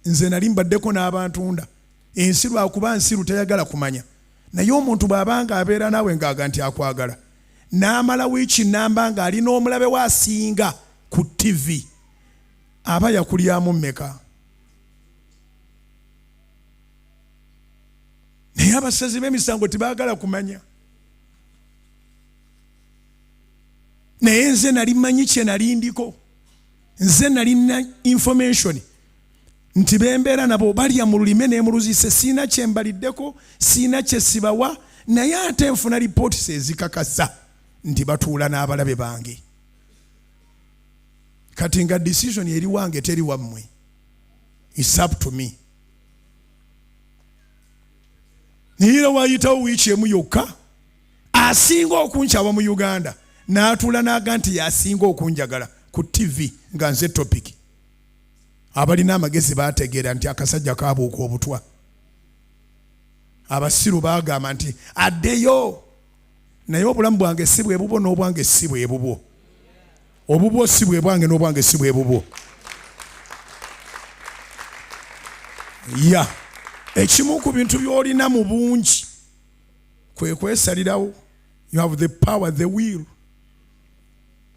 Nze nali mbaddeko n'abantunda ensi lwakuba nsiru, teyagala kumanya. Naye omuntu bw'aba nga abeera naawe ng'aga nti akwagala, n'amala wiiki namba ng'alina omulabe we asinga ku TV, aba yakulyamu mmeka? Naye abasazi b'emisango tebaagala kumanya. Naye nze nali manyi kye nali ndiko. Nze nalina information nti bembeera nabo balya mu lulime nemuluzise, siina kyembaliddeko, siina kyesibawa, naye ate nfuna lipooti ezikakasa nti batuula n'abalabe bange. Kati nga decision eri wange, teri wammwe. It's up to me. Naye era wayitawo wiiki emu yokka, asinga okunkyawa mu Uganda n'atuula n'aga nti yasinga okunjagala ku TV nga nze topic. Abalina amagezi bategeera nti akasajja kabuuka obutwa. Abasiru bagamba nti addeyo, naye obulamu bwange si bwe bubwo n'obwange si bwe bubwo, obubwo si bwe bwange n'obwange si bwe bubwo. Ya ekimu ku bintu by'olina mu bungi kwe kwesalirawo. You have the power, the will.